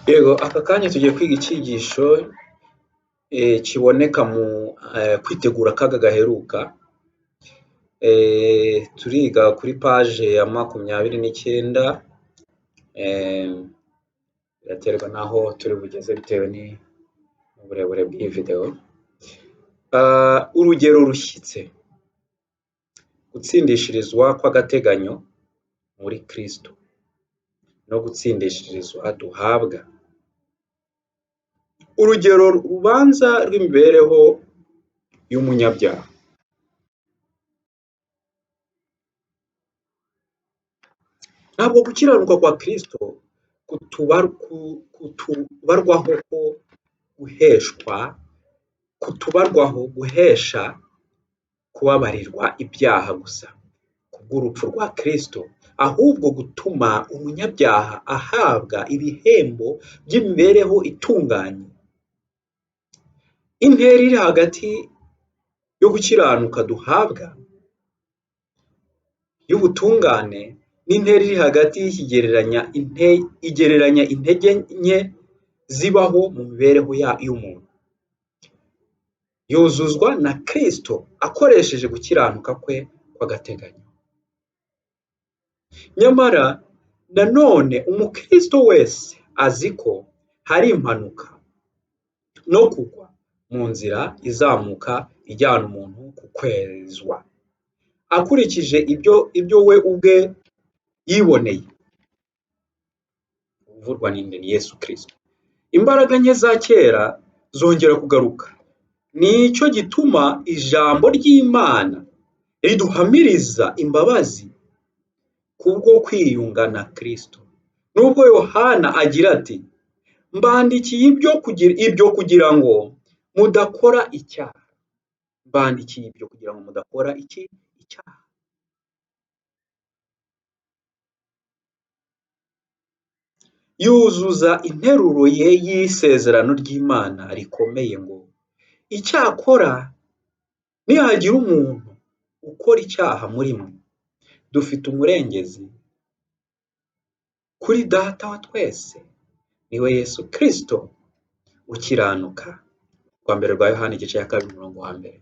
Yego aka kanya tugiye kwiga icyigisho kiboneka mu kwitegura akaga gaheruka. Turiga kuri paje ya 29, biraterwa n'aho turi bugeze bitewe n'uburebure bw'iyi videwo. Urugero rushyitse, gutsindishirizwa kw'agateganyo muri Kristo no gutsindishirizwa duhabwa. Urugero rubanza rw'imibereho y'umunyabyaha. Ntabwo gukiranuka kwa Kristo kutubarwaho ko guheshwa, kutubarwaho guhesha kubabarirwa ibyaha gusa kubw'urupfu rwa Kristo, ahubwo gutuma umunyabyaha ahabwa ibihembo by'imibereho itunganye. Intera iri hagati yo gukiranuka duhabwa y'ubutungane n'intera iri hagati y'ikigereranya igereranya intege nke zibaho mu mibereho y'umuntu. Yuzuzwa na Kristo akoresheje gukiranuka kwe kw'agateganyo. Nyamara nanone umukristo wese azi ko hari impanuka no kugwa mu nzira izamuka ijyana umuntu ku kwezwa, akurikije ibyo we ubwe yiboneye. Uvurwa n'inde? Ni Yesu Kristo. Imbaraga nke za kera zongera kugaruka. Nicyo gituma ijambo ry'Imana riduhamiriza imbabazi kubwo kwiyunga na Kristo. Nubwo Yohana agira ati: mbandikiye ibyo kugira ngo mudakora icyaha. Mbandikiye ibyo kugira ngo mudakora iki? Icyaha. Yuzuza interuro ye y'isezerano ry'Imana rikomeye ngo: icyakora nihagira umuntu ukora icyaha muri mwe, dufite umurengezi kuri Data wa twese, niwe Yesu Kristo ukiranuka. Rwa mbere rwa Yohana igice cya 2 umurongo wa 1.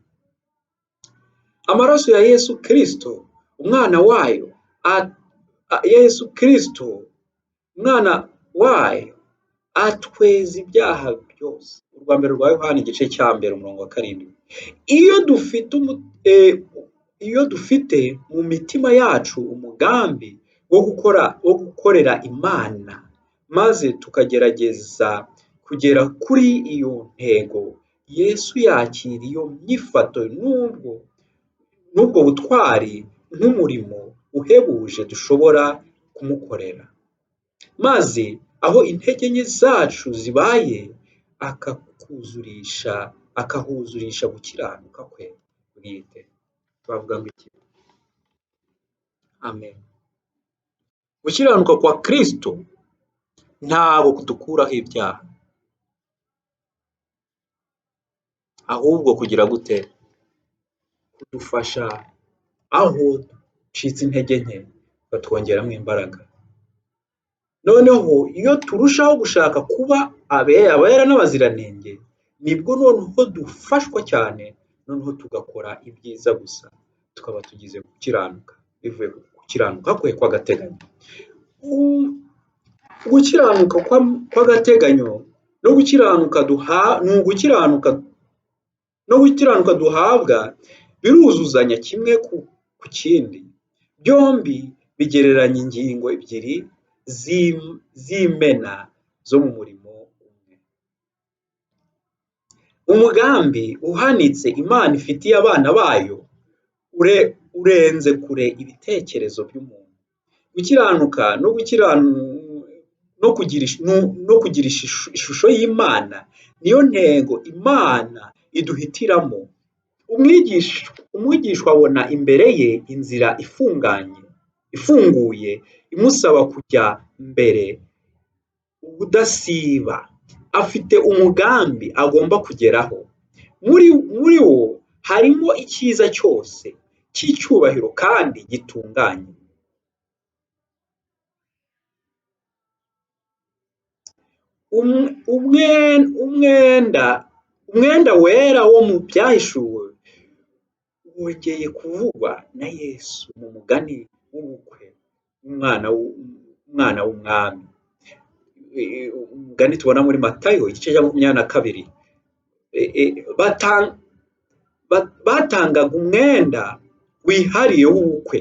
Amaraso ya Yesu Kristo umwana wayo, Yesu Kristo umwana wayo atweza ibyaha byose. Urwa mbere rwa Yohana igice cya 1 umurongo wa 7. Iyo dufite mu mitima yacu umugambi wo gukorera Imana, maze tukagerageza kugera kuri iyo ntego, Yesu yakira iyo myifato n'ubwo butwari nk'umurimo uhebuje dushobora kumukorera. Maze aho intege nke zacu zibaye, akahuzurisha gukiranuka kwe bwite. Twavuga ngo iki? Amen. Gukiranuka kwa Kristo ntabwo kudukuraho ibyaha, ahubwo kugira gute? Kudufasha aho ducitse intege nke, batwongeramo imbaraga. Noneho iyo turushaho gushaka kuba abera n'abaziranenge, nibwo noneho dufashwa cyane, noneho tugakora ibyiza gusa, tukaba tugize gukiranuka bivuye ku gukiranuka kwe kw'agateganyo. Gukiranuka kw'agateganyo no gukiranuka duha, ni ugukiranuka no gukiranuka duhabwa biruzuzanya kimwe ku kindi. Byombi bigereranya ingingo ebyiri z'imena zo mu murimo umwe. Umugambi uhanitse Imana ifitiye abana bayo urenze kure ibitekerezo by'umuntu. Gukiranuka no kugira ishusho y'Imana niyo ntego Imana iduhitiramo. Umwigishwa abona imbere ye inzira ifunguye imusaba kujya mbere ubudasiba. Afite umugambi agomba kugeraho. Muri wo harimo icyiza cyose cy'icyubahiro kandi gitunganye. Umwenda wera wo mu byahishuwe wongeye kuvugwa na Yesu mu mugani w'ubukwe umwana w'umwami, umugani tubona muri Matayo igice cya 22. Batangaga umwenda wihariye w'ubukwe.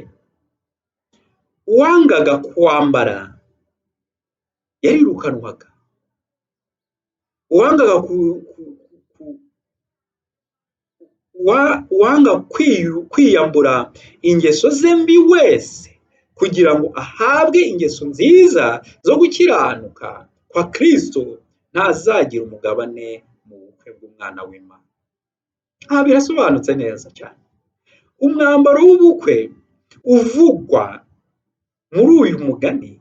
Uwangaga kuwambara yarirukanwaga, uwanga kwiyambura ingeso ze mbi wese kugira ngo ahabwe ingeso nziza zo gukiranuka kwa Kristo ntazagira umugabane mu bukwe bw'umwana w'Imana. Aha birasobanutse neza cyane. Umwambaro w'ubukwe uvugwa muri uyu mugani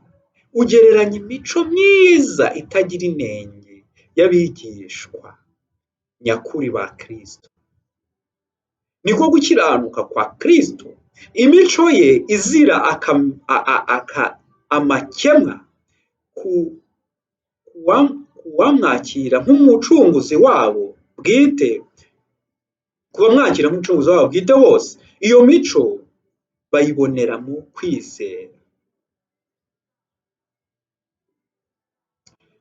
ugereranya imico myiza itagira inenge y'abigishwa nyakuri ba Kristo. Niko gukiranuka kwa Kristo, imico ye izira amakemwa kuwamwakira nk'umucunguzi wabo bwite, kubamwakira nk'umucunguzi wabo bwite bose. Iyo mico bayibonera mu kwizera.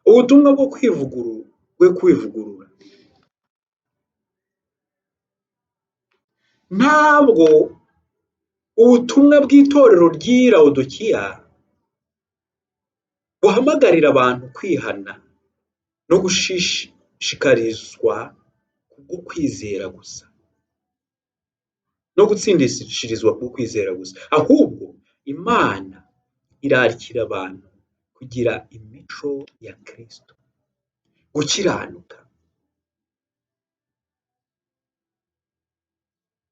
Ubutumwa bwo kwivugurura ntabwo ubutumwa bw'itorero ry'i Laodikiya buhamagarira abantu kwihana no gushishikarizwa kubwo kwizera gusa no gutsindishirizwa kubwo kwizera gusa, ahubwo Imana irarikira abantu kugira imico ya Kristo, gukiranuka.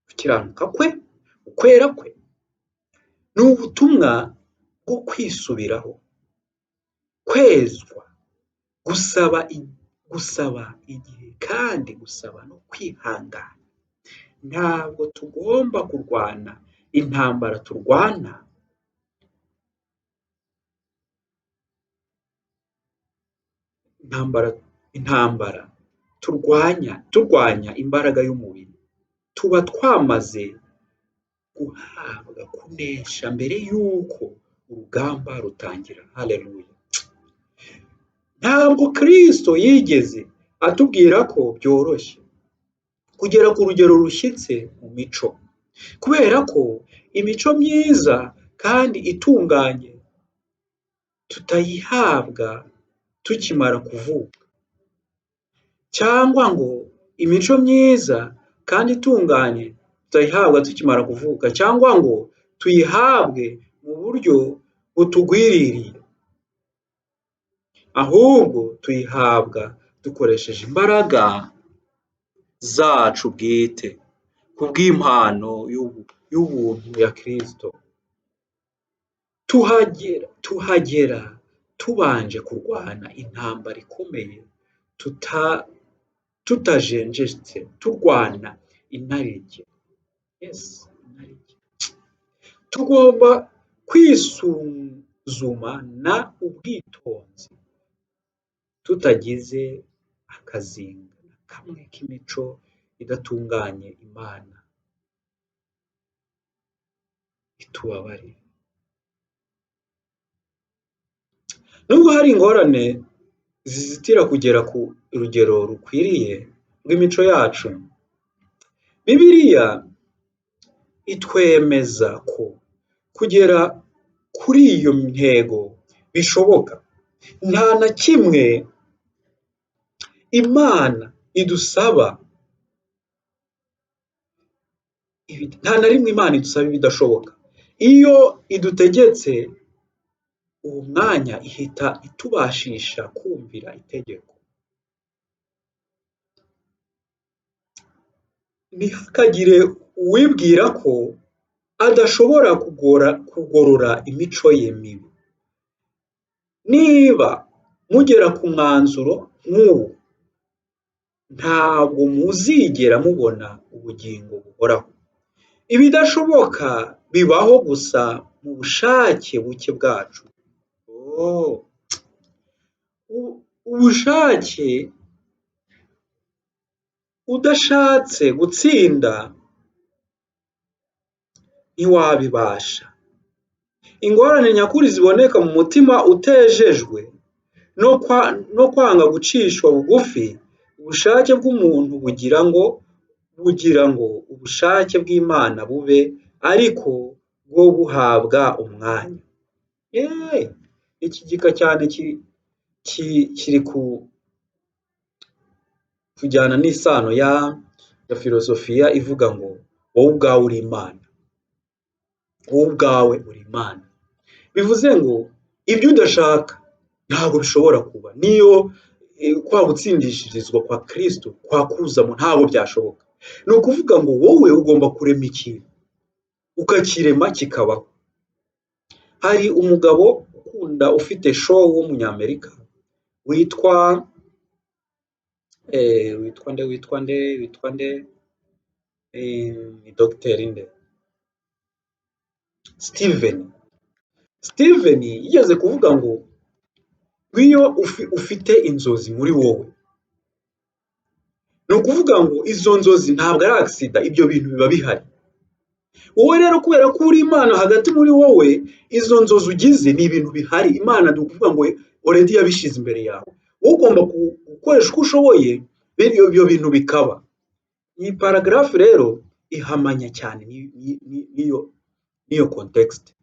Gukiranuka kwe, ukwera kwe, ni ubutumwa bwo kwisubiraho, kwezwa, gusaba igihe kandi gusaba no kwihangana. Ntabwo tugomba kurwana intambara turwana intambara turwanya imbaraga y'umubiri. Tuba twamaze guhabwa kunesha mbere y'uko urugamba rutangira. Haleluya! Ntabwo Kristo yigeze atubwira ko byoroshye kugera ku rugero rushyitse mu mico, kubera ko imico myiza kandi itunganye tutayihabwa tukimara kuvuka, cyangwa ngo imico myiza kandi itunganye tutayihabwa tukimara kuvuka, cyangwa ngo tuyihabwe mu buryo butugwiririye, ahubwo tuyihabwa dukoresheje imbaraga zacu bwite kubw'impano y'ubuntu ya Kristo. Tuhagera tubanje kurwana intambara ikomeye, tutajenjetse, turwana inarijye. Yes, inarijye. Tugomba kwisuzuma na ubwitonzi, tutagize akazinga kamwe k'imico idatunganye. Imana itubabarire. Nubwo hari ingorane zizitira kugera ku rugero rukwiriye rw'imico yacu, Bibiliya itwemeza ko kugera kuri iyo ntego bishoboka. Nta na kimwe Imana idusaba, nta na rimwe Imana idusaba ibidashoboka. Iyo idutegetse uwo mwanya ihita itubashisha kumvira itegeko. Ntihakagire uwibwira ko adashobora kugorora imico ye mibi. Niba mugera ku mwanzuro nk'uwo, ntabwo muzigera mubona ubugingo buhoraho. Ibidashoboka bibaho gusa mu bushake buke bwacu. Ubushake udashatse gutsinda ntiwabibasha. Ingorane nyakuri ziboneka mu mutima utejejwe no kwanga gucishwa bugufi. Ubushake bw'umuntu bugira ngo ubushake bw'Imana bube ariko bwo buhabwa umwanya. Iki gika cyane kiri kujyana n'isano ya filozofiya ivuga ngo wowe ubwawe uri Imana, wowe ubwawe uri Imana. Bivuze ngo ibyo udashaka ntabwo bishobora kuba, niyo kwa gutsindishirizwa kwa Kristo kwakuzamo ntabwo byashoboka. Ni ukuvuga ngo wowe ugomba kurema ikintu ukakirema kikabaho. Hari umugabo ukunda ufite show w'umunyamerika witwa witwa nde ni Dogiteri nde Steven yigeze kuvuga ngo iyo ufite inzozi muri wowe, ni ukuvuga ngo izo nzozi ntabwo ari agisida, ibyo bintu biba bihari. Wowe rero kubera ko uri Imana hagati muri wowe, izo nzozi ugize ni ibintu bihari. Imana ni ukuvuga ngo already yabishyize imbere yawe, wowe ugomba gukoresha uko ushoboye ibyo bintu bikaba. Iyi paragarafu rero ihamanya cyane n'iyo context,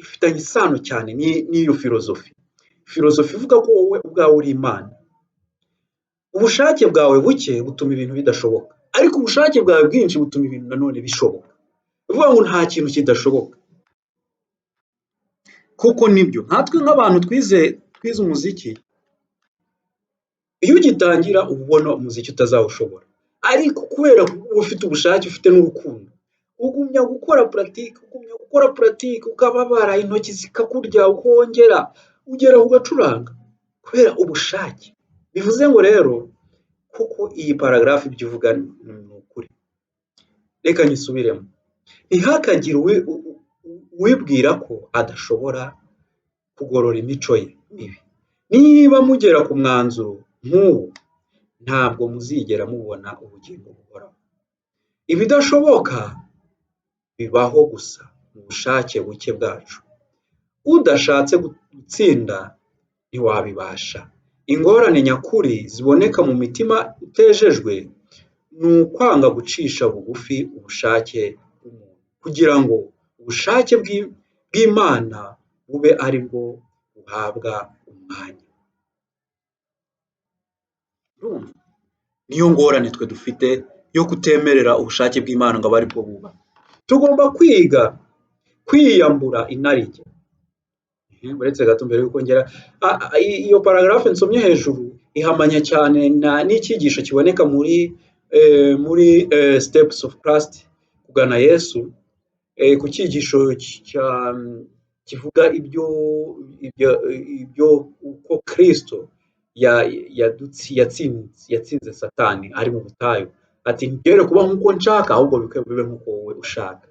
ifitanye isano cyane n'iyo filozofi. Filozofi ivuga ko wowe ubwawe uri Imana. Ubushake bwawe buke butuma ibintu bidashoboka, ariko ubushake bwawe bwinshi butuma ibintu nanone bishoboka. Bivuga ngo nta kintu kidashoboka. Kuko nibyo, nkatwe nk'abantu twize umuziki, iyo ugitangira uba ubona umuziki utazawushobora, ariko kubera uba ufite ubushake, ufite n'urukundo, ugumya gukora pratique, ugumya gukora pratique, ukababara intoki zikakurya, ukongera ugera ugacuranga kubera ubushake. Bivuze ngo rero kuko iyi paragarafu ibyo ivuga ni ukuri. Reka nyisubiremo. Ntihakagire uwibwira ko adashobora kugorora imico ye mibi. Niba mugera ku mwanzuro nk'uwo, ntabwo muzigera mubona ubugingo buhoraho. Ibidashoboka bibaho gusa mu bushake buke bwacu. Udashatse gutsinda ntiwabibasha. Ingorane nyakuri ziboneka mu mitima itejejwe ni ukwanga gucisha bugufi ubushake bw'umuntu, kugira ngo ubushake bw'Imana bube ari bwo buhabwa umwanya. Niyo ngorane twe dufite yo kutemerera ubushake bw'Imana ngo abe ari bwo buba. Tugomba kwiga kwiyambura inarijye. Uretse gato mbere yuko ngera iyo paragarafe nsomye hejuru ihamanya cyane n'icyigisho kiboneka muri Steps of Christ, kugana Yesu, ku cyigisho kivuga ibyo uko Kristo yatsinze Satani ari mu butayu, ati ntibyere kuba nk'uko nshaka ahubwo bibe nk'uko wowe ushaka.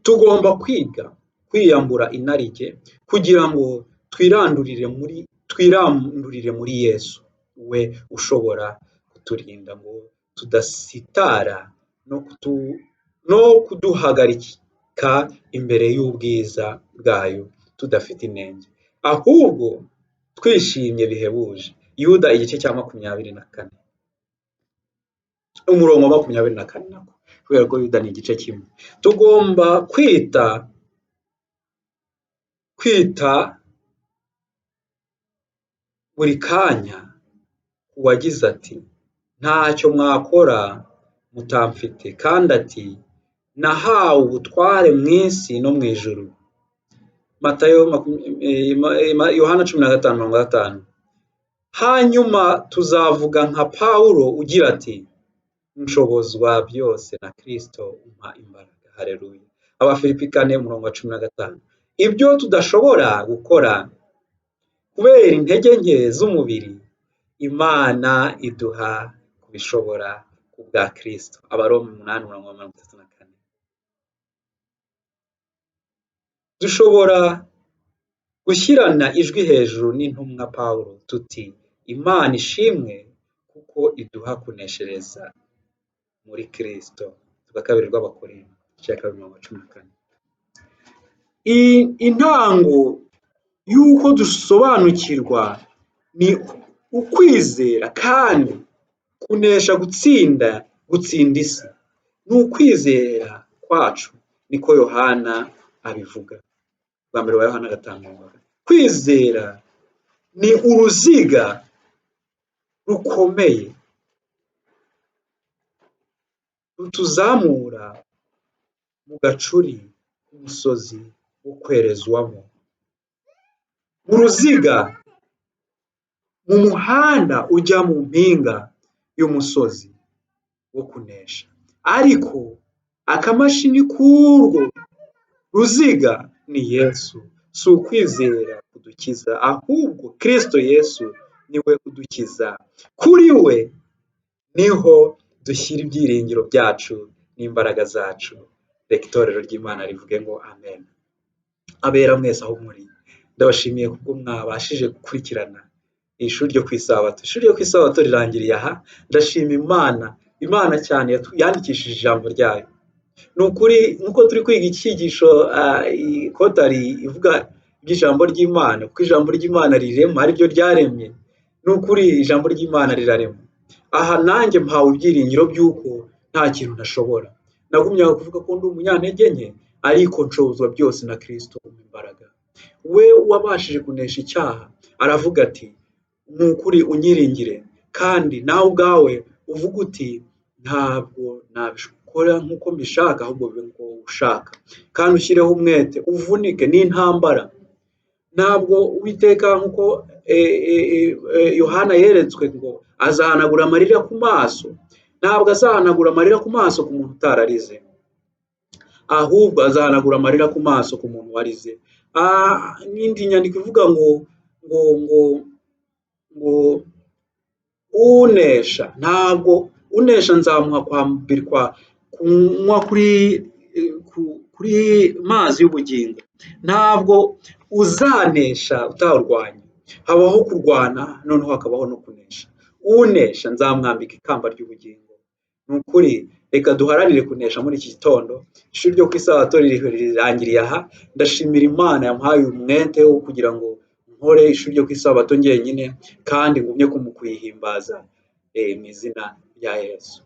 Tugomba kwiga kwiyambura inarijye kugira ngo twirandurire muri Yesu, we ushobora kuturinda ngo tudasitara no kuduhagarika imbere y'ubwiza bwayo tudafite inenge, ahubwo twishimye bihebuje. Yuda igice cya 24 umurongo wa 24, nako kubera ko Yuda ni igice kimwe. Tugomba kwita buri kanya uwagize ati ntacyo mwakora mutamfite, kandi ati nahawe ubutware mu isi no mu ijuru. Matayo Yohana 15:50. Hanyuma tuzavuga nka Pawulo ugira ati nshobozwa byose na Kristo umpa imbaraga. Haleluya. Abafilipi 4:15. Ibyo tudashobora gukora kubera intege nke z'umubiri, Imana iduha kubishobora kubwa Kristo. Abaroma 8:34. Dushobora Gushyirana ijwi hejuru n'intumwa Pawulo tuti: Imana ishimwe kuko iduha kuneshereza muri Kristo. Rwa kabiri rw'Abakorinto, igice cya 2 umurongo wa 14. Intango y'uko dusobanukirwa ni ukwizera, kandi kunesha gutsinda gutsinda isi ni ukwizera kwacu, niko Yohana abivuga. Rwa mbere rwa Yohana 5. Kwizera ni uruziga rukomeye rutuzamura mu gacuri k'umusozi wo kwerezwamo, mu ruziga, mu muhanda ujya mu mpinga y'umusozi wo kunesha. Ariko akamashini k'urwo ruziga ni Yesu. Si ukwizera kudukiza, ahubwo Kristo Yesu niwe udukiza. Kuri we niho dushyira ibyiringiro byacu n'imbaraga zacu. Reka itorero ry'Imana rivuge ngo amen. Abera mwese aho muri, ndabashimiye kubwo mwabashije gukurikirana ishuri ryo ku isabato. Ishuri ryo ku isabato rirangiriye aha. Ndashima Imana, Imana cyane yandikishije ijambo ryayo. Ni ukuri nk'uko turi kwiga icyigisho kotari ivuga iby'ijambo ry'Imana, kuko ijambo ry'Imana rirema, ariryo ryaremye. Ni ukuri ijambo ry'Imana rirarema. Aha nanjye mpawe ibyiringiro by'uko nta kintu ntashobora. Nagumyaga kuvuga ko ndi umunyantege nke, ariko nshobozwa byose na Kristo umpa imbaraga. We wabashije kunesha icyaha aravuga ati: ni ukuri unyiringire, kandi nawe ubwawe uvuga uti ntabwo nabikora nk'uko mbishaka, ahubwo bibe nk'uko ushaka. Kandi ushyireho umwete, uvunike, ni intambara. Ntabwo Uwiteka nk'uko Yohana yeretswe ngo azahanagura amarira ku maso, ntabwo azahanagura amarira ku maso ku muntu utararize, ahubwo azahanagura amarira ku maso ku muntu warize. N'indi nyandiko ivuga ngo ngo ngo ngo unesha, ntabwo unesha nzamuha kwambikwa kunywa kuri mazi y'ubugingo. Ntabwo uzanesha utarwanya. Habaho kurwana, noneho hakabaho no kunesha. Unesha nzamwambika ikamba ry'ubugingo. Ni ukuri reka duharanire kunesha muri iki gitondo. Ishuri ryo ku isabato rirangiriye aha. Ndashimira Imana yamuhaye umwete wo kugira ngo nkore ishuri ryo ku isabato njyenyine, kandi ngumye kuyihimbaza mu izina rya Yesu.